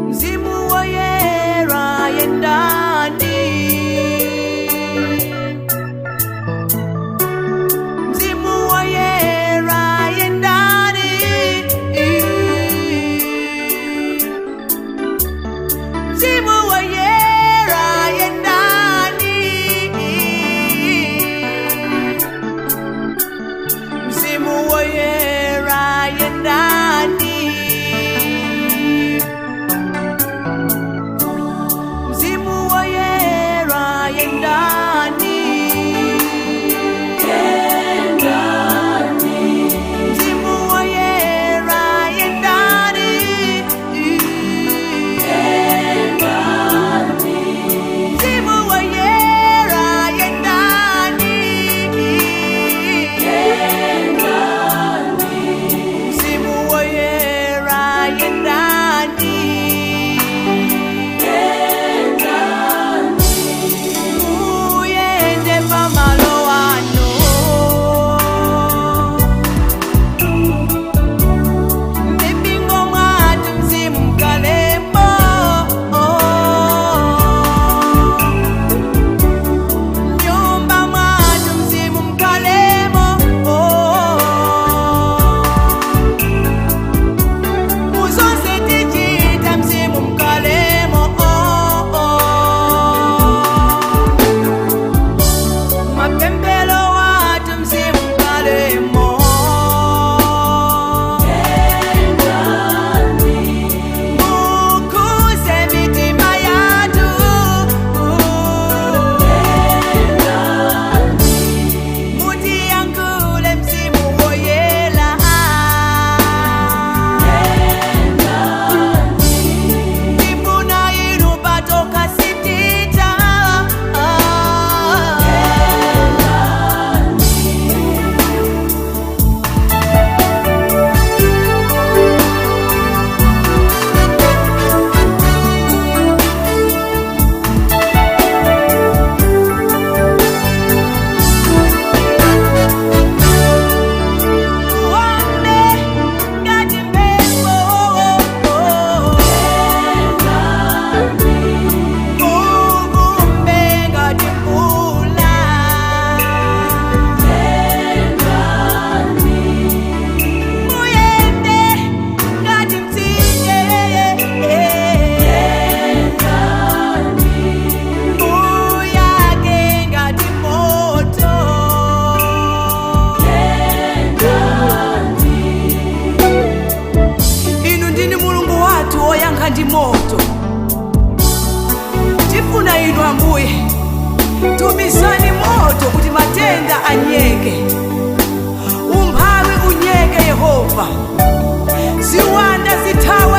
Mzimu woyera yendani, Mzimu woyera yendani, Mzimu woyera yendani, Mzimu woyera yendani. Mzimu woyera yendani, Mzimu woyera yendani, Mzimu woyera yendani, Mzimu woyera yendani. Uyende pamalo ano, mipingo mwathu mzimu mkalemo, nyumba mwathu mzimu mkalemo, muzonse tichita mzimu mkalemo. Mapembelo watu mzimu mkalemo, mukuze mitima yatu, mutiyankule mzimu woyela, ndifuna inu patoka sitita. Wambe ngati mphepo, uvumbe ngati mvula, muyende ngati mtsinje, uyake ngati moto. Inu ndinu Mulungu wathu woyankha ndi moto. Tifuna inu Ambuye, tumizani moto kuti matenda anyeke, umphawi unyeke Yehova, ziwanda zithawe.